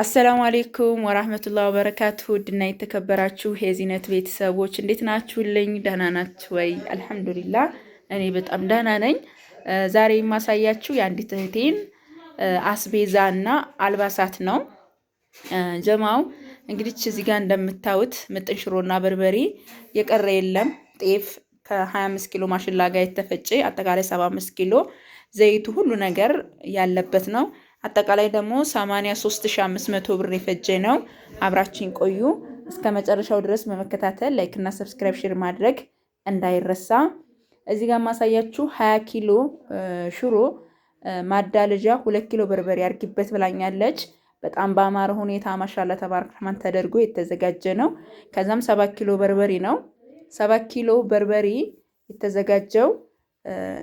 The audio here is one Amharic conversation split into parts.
السلام عليكم ورحمة الله وبركاته። ውድና የተከበራችሁ የዚነት ቤተሰቦች እንዴት ናችሁልኝ? ደህና ናችሁ ወይ? الحمد لله እኔ በጣም ደህና ነኝ። ዛሬ የማሳያችሁ የአንዲት እህቴን አስቤዛ እና አልባሳት ነው። ጀማው እንግዲህ እዚህ ጋር እንደምታዩት ምጥን ሽሮና በርበሬ የቀረ የለም። ጤፍ ከ25 ኪሎ ማሽላ ጋር የተፈጨ አጠቃላይ 75 ኪሎ ዘይቱ ሁሉ ነገር ያለበት ነው። አጠቃላይ ደግሞ 83500 ብር የፈጀ ነው። አብራችን ቆዩ እስከ መጨረሻው ድረስ በመከታተል like እና subscribe share ማድረግ እንዳይረሳ። እዚህ ጋር ማሳያችሁ 20 ኪሎ ሽሮ ማዳለጃ 2 ኪሎ በርበሬ አርጊበት ብላኛለች። በጣም በአማረ ሁኔታ ما شاء الله تبارك الرحمن ተደርጎ የተዘጋጀ ነው። ከዛም 7 ኪሎ በርበሬ ነው። 7 ኪሎ በርበሬ የተዘጋጀው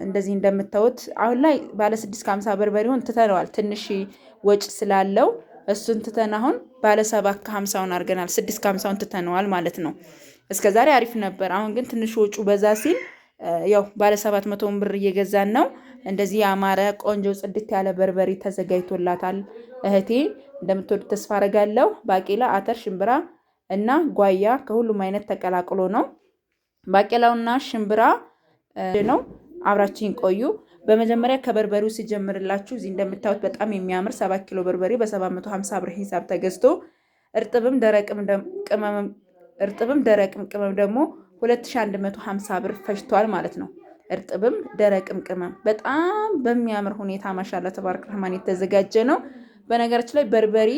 እንደዚህ እንደምታዩት አሁን ላይ ባለ 6.50 በርበሬውን ትተነዋል። ትንሽ ወጭ ስላለው እሱን ትተን አሁን ባለ 7.50ውን አድርገናል። 6.50ውን ትተነዋል ማለት ነው። እስከ ዛሬ አሪፍ ነበር። አሁን ግን ትንሽ ወጩ በዛ ሲል ያው ባለ 700 ብር እየገዛን ነው። እንደዚህ ያማረ ቆንጆ ጽድት ያለ በርበሬ ተዘጋጅቶላታል እህቴ። እንደምትወዱ ተስፋ አረጋለሁ። ባቄላ፣ አተር፣ ሽምብራ እና ጓያ ከሁሉም አይነት ተቀላቅሎ ነው። ባቄላውና ሽምብራ ነው። አብራችን ቆዩ። በመጀመሪያ ከበርበሬው ሲጀምርላችሁ እዚህ እንደምታዩት በጣም የሚያምር 7 ኪሎ በርበሬ በ750 ብር ሂሳብ ተገዝቶ እርጥብም ደረቅም ቅመም ደግሞ 2150 ብር ፈጅቷል ማለት ነው። እርጥብም ደረቅም ቅመም በጣም በሚያምር ሁኔታ ما شاء الله تبارك الرحمن የተዘጋጀ ነው። በነገራችን ላይ በርበሬ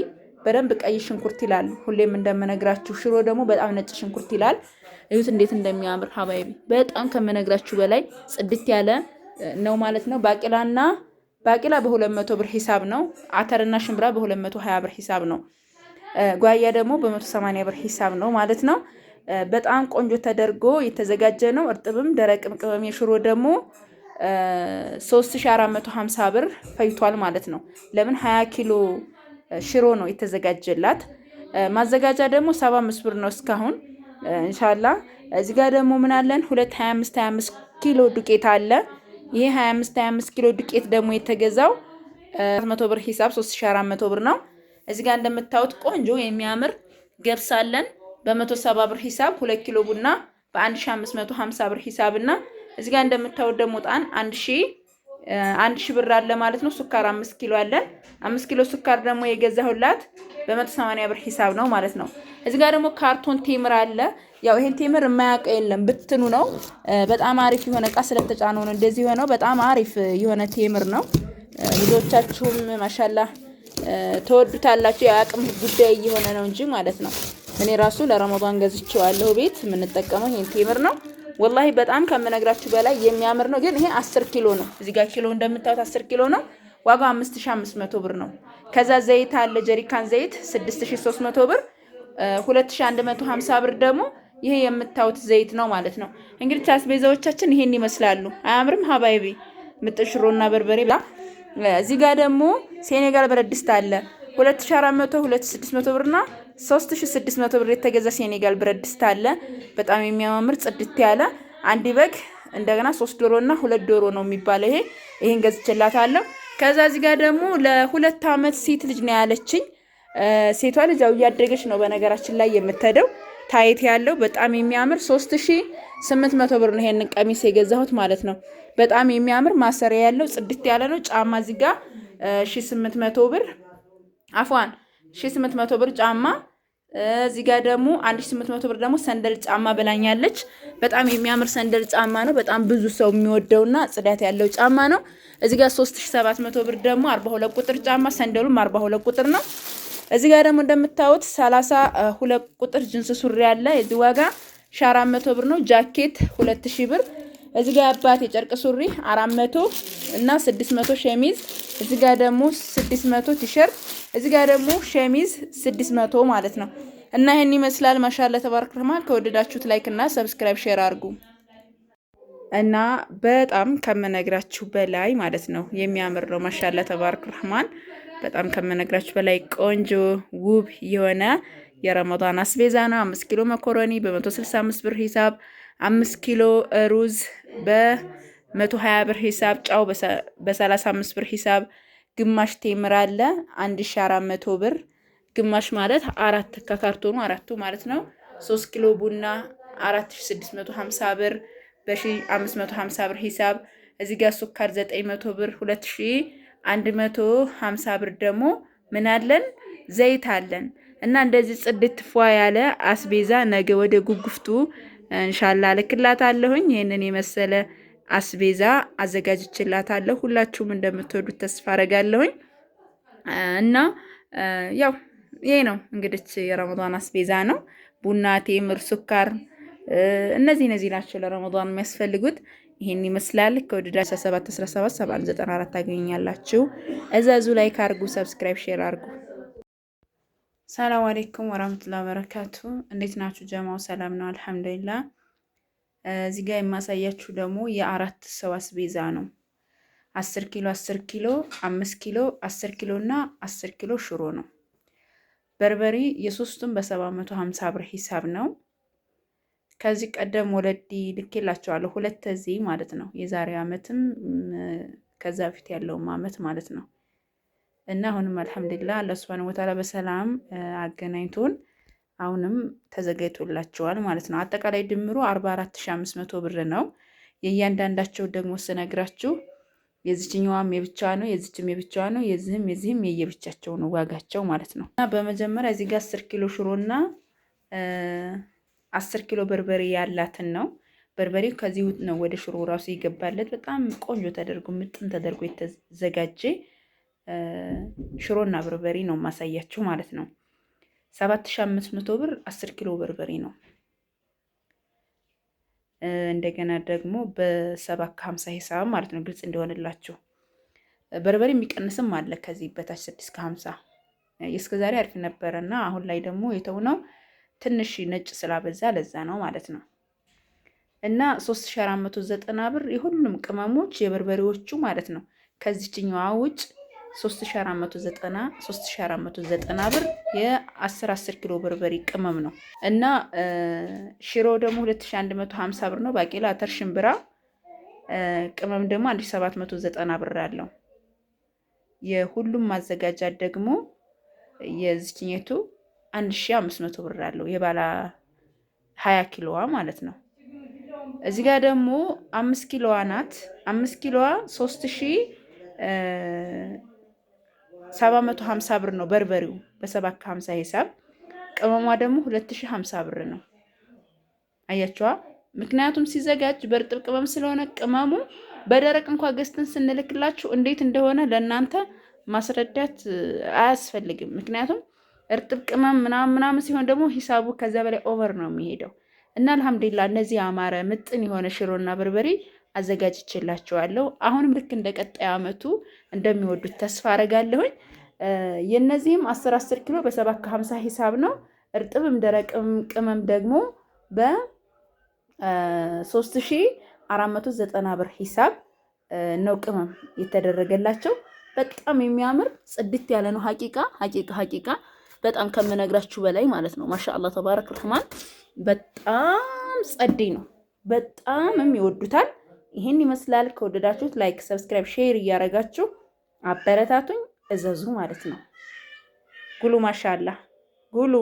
በደንብ ቀይ ሽንኩርት ይላል። ሁሌም እንደምነግራችሁ ሽሮ ደግሞ በጣም ነጭ ሽንኩርት ይላል። እዩት እንዴት እንደሚያምር حبايبي በጣም ከምነግራችሁ በላይ ጽድት ያለ ነው ማለት ነው። ባቄላና ባቄላ በ200 ብር ሂሳብ ነው። አተርና ሽምብራ በ220 ብር ሂሳብ ነው። ጓያ ደግሞ በ180 ብር ሂሳብ ነው ማለት ነው። በጣም ቆንጆ ተደርጎ የተዘጋጀ ነው። እርጥብም ደረቅም ቅመም የሽሮ ደግሞ 3450 ብር ፈጅቷል ማለት ነው። ለምን 20 ኪሎ ሽሮ ነው የተዘጋጀላት። ማዘጋጃ ደግሞ 75 ብር ነው እስካሁን إن شاء الله። እዚህ ጋር ደግሞ ምን አለን? ሁለት 25 25 ኪሎ ዱቄት አለ። ይሄ 25 25 ኪሎ ዱቄት ደግሞ የተገዛው 400 ብር ሂሳብ 3400 ብር ነው። እዚህ ጋር እንደምታዩት ቆንጆ የሚያምር ገብስ አለን በ170 ብር ሂሳብ 2 ኪሎ ቡና በ1550 ብር ሂሳብ እና እዚህ ጋር እንደምታዩት ደግሞ ጣን 1000 ብር አለ ማለት ነው። ሱካር 5 ኪሎ አለን። 5 ኪሎ ሱካር ደግሞ የገዛሁላት በ180 ብር ሂሳብ ነው ማለት ነው። እዚህ ጋር ደግሞ ካርቶን ቴምር አለ። ያው ይሄን ቴምር የማያውቀው የለም ብትኑ ነው። በጣም አሪፍ የሆነ እቃ ስለተጫነው ነው እንደዚህ የሆነው። በጣም አሪፍ የሆነ ቴምር ነው። ብዙዎቻችሁም ما شاء الله ተወዱታላችሁ። የአቅም ጉዳይ እየሆነ ነው እንጂ ማለት ነው። እኔ ራሱ ለረመዳን ገዝቼዋለሁ። ቤት የምንጠቀመው ይሄን ቴምር ነው። والله በጣም ከምነግራችሁ በላይ የሚያምር ነው። ግን ይሄ 10 ኪሎ ነው። እዚህ ጋር ኪሎ እንደምታዩት 10 ኪሎ ነው። ዋጋው 5500 ብር ነው። ከዛ ዘይት አለ ጀሪካን ዘይት 6300 ብር፣ 2150 ብር ደግሞ ይሄ የምታዩት ዘይት ነው ማለት ነው። እንግዲህ አስቤዛዎቻችን ይሄን ይመስላሉ። አያምርም حبايبي? ምጥን ሽሮና በርበሬ። እዚህ ጋር ደግሞ ሴኔጋል ብረት ድስት አለ 2400፣ 2600 ብርና 3600 ብር የተገዛ ሴኔጋል ብረት ድስት አለ። በጣም የሚያማምር ጽድት ያለ አንድ በግ እንደገና 3 ዶሮ እና 2 ዶሮ ነው የሚባለው። ይሄ ይሄን ገዝቼላታለሁ። ከዛ እዚህ ጋር ደግሞ ለ2 አመት ሴት ልጅ ነው ያለችኝ። ሴቷ ልጅ ያው እያደገች ነው በነገራችን ላይ የምትሄደው። tight ያለው በጣም የሚያምር 3800 ብር ነው ይሄንን ቀሚስ የገዛሁት ማለት ነው። በጣም የሚያምር ማሰሪያ ያለው ጽድት ያለ ነው። ጫማ እዚህ ጋር 1800 ብር عفوا 1800 ብር ጫማ። እዚህ ጋር ደግሞ 1800 ብር ደግሞ ሰንደል ጫማ ብላኛለች። በጣም የሚያምር ሰንደል ጫማ ነው። በጣም ብዙ ሰው የሚወደውና ጽዳት ያለው ጫማ ነው። እዚህ ጋር 3700 ብር ደግሞ 42 ቁጥር ጫማ፣ ሰንደሉም 42 ቁጥር ነው። እዚህ ጋር ደግሞ እንደምታዩት 32 ቁጥር ጅንስ ሱሪ አለ። የዚህ ዋጋ 400 ብር ነው። ጃኬት 2000 ብር። እዚህ ጋር አባት የጨርቅ ሱሪ 400 እና 600 ሸሚዝ። እዚህ ጋር ደግሞ 600 ቲሸርት። እዚህ ጋር ደግሞ ሸሚዝ 600 ማለት ነው። እና ይሄን ይመስላል። ما شاء الله تبارك الرحمن። ከወደዳችሁት like እና subscribe share አድርጉ። እና በጣም ከምነግራችሁ በላይ ማለት ነው የሚያምር ነው። ما شاء الله تبارك الرحمن። በጣም ከምነግራችሁ በላይ ቆንጆ ውብ የሆነ የረመዳን አስቤዛ ነው። 5 ኪሎ መኮረኒ በ165 ብር ሂሳብ፣ 5 ኪሎ ሩዝ በ120 ብር ሂሳብ፣ ጫው በ35 ብር ሂሳብ፣ ግማሽ ቴምር አለ 1400 ብር። ግማሽ ማለት አራት ከካርቶኑ አራቱ ማለት ነው። 3 ኪሎ ቡና 4650 ብር በ1550 ብር ሂሳብ። እዚህ ጋር سكر 900 ብር፣ 2150 ብር ደግሞ ምን አለን ዘይት አለን። እና እንደዚህ ጽድት ፏ ያለ አስቤዛ ነገ ወደ ጉጉፍቱ እንሻላ ልክላታለሁኝ። ይህንን የመሰለ አስቤዛ አዘጋጅችላታለሁ። ሁላችሁም እንደምትወዱት ተስፋ አረጋለሁኝ። እና ያው ይሄ ነው እንግዲህ የረመዳን አስቤዛ ነው። ቡና፣ ቴምር፣ سكر እነዚህ ናቸው ለረመዳን የሚያስፈልጉት። ይሄን ይመስላል። ከወደዳ 17 17 7194 ታገኛላችሁ። እዘዙ፣ like አርጉ፣ subscribe፣ share አርጉ። سلام عليكم ورحمة الله وبركاته። እንዴት ናችሁ ጀማው? ሰላም ነው አልሐምዱሊላህ። እዚህ ጋር የማሳያችሁ ደግሞ የአራት ሰው አስቤዛ ነው። 10 ኪሎ 10 ኪሎ 5 ኪሎ 10 ኪሎ እና 10 ኪሎ ሽሮ ነው። በርበሬ የሶስቱም በ750 ብር ሂሳብ ነው። ከዚህ ቀደም ወለዲ ልኬላቸዋለሁ ሁለት እዚህ ማለት ነው። የዛሬ አመትም ከዛ በፊት ያለውም አመት ማለት ነው። እና አሁንም አልሐምዱሊላህ አላህ ሱብሃነሁ ወተዓላ በሰላም አገናኝቶን አሁንም ተዘጋጅቶላቸዋል ማለት ነው። አጠቃላይ ድምሩ 44500 ብር ነው። የእያንዳንዳቸው ደግሞ ስነግራችሁ የዚችኛዋም የብቻዋ ነው፣ የዚችም የብቻዋ ነው፣ የዚህም የዚህም የየብቻቸው ነው ዋጋቸው ማለት ነው። እና በመጀመሪያ እዚህ ጋር 10 ኪሎ ሽሮና 10 ኪሎ በርበሬ ያላትን ነው። በርበሬው ከዚህ ነው ወደ ሽሮ ራሱ ይገባለት። በጣም ቆንጆ ተደርጎ ምጥን ተደርጎ የተዘጋጀ ሽሮና በርበሬ ነው የማሳያችሁ ማለት ነው። 7500 ብር 10 ኪሎ በርበሬ ነው። እንደገና ደግሞ በሰባት ከሀምሳ ሂሳብ ማለት ነው። ግልጽ እንደሆነላችሁ በርበሬ የሚቀንስም አለ ከዚህ በታች 6 ከሀምሳ እስከ ዛሬ አሪፍ ነበረ እና አሁን ላይ ደግሞ የተውነው ትንሽ ነጭ ስላበዛ ለዛ ነው ማለት ነው። እና 3490 ብር የሁሉም ቅመሞች የበርበሬዎቹ ማለት ነው። ከዚችኛዋ ውጭ 3490 3490 ብር የ10 10 ኪሎ በርበሬ ቅመም ነው። እና ሽሮ ደግሞ 2150 ብር ነው። ባቄላ፣ አተር፣ ሽምብራ ቅመም ደግሞ 1790 ብር አለው። የሁሉም ማዘጋጃ ደግሞ የዚችኛቱ 1500 ብር አለው የባለ 20 ኪሎዋ ማለት ነው። እዚህ ጋር ደግሞ 5 ኪሎዋ ናት። 5 ኪሎዋ 3750 ብር ነው በርበሬው በሰባት ከሀምሳ ሂሳብ። ቅመሟ ደግሞ 2050 ብር ነው። አያችዋ። ምክንያቱም ሲዘጋጅ በእርጥብ ቅመም ስለሆነ ቅመሙ በደረቅ እንኳ ገዝተን ስንልክላችሁ እንዴት እንደሆነ ለእናንተ ማስረዳት አያስፈልግም። ምክንያቱም እርጥብ ቅመም ምናምን ምናምን ሲሆን ደግሞ ሂሳቡ ከዛ በላይ over ነው የሚሄደው። እና አልሐምዱሊላህ እነዚህ ያማረ ምጥን የሆነ ሽሮና በርበሬ አዘጋጅቼላችኋለሁ። አሁንም ልክ እንደ ቀጣይ አመቱ እንደሚወዱት ተስፋ አረጋለሁኝ። የነዚህም 10 10 ኪሎ በሰባት ከሀምሳ ሂሳብ ነው። እርጥብም ደረቅም ቅመም ደግሞ በ3490 ብር ሂሳብ ነው ቅመም የተደረገላቸው። በጣም የሚያምር ጽድት ያለ ነው። ሀቂቃ ሀቂቃ ሀቂቃ በጣም ከምነግራችሁ በላይ ማለት ነው። ማሻአላህ ተባረክ ረህማን በጣም ጸዴ ነው። በጣምም ይወዱታል። ይህን ይመስላል። ከወደዳችሁት like፣ subscribe፣ share እያደረጋችሁ አበረታቱኝ፣ እዘዙ ማለት ነው። ጉሉ ማሻአላህ ጉሉ።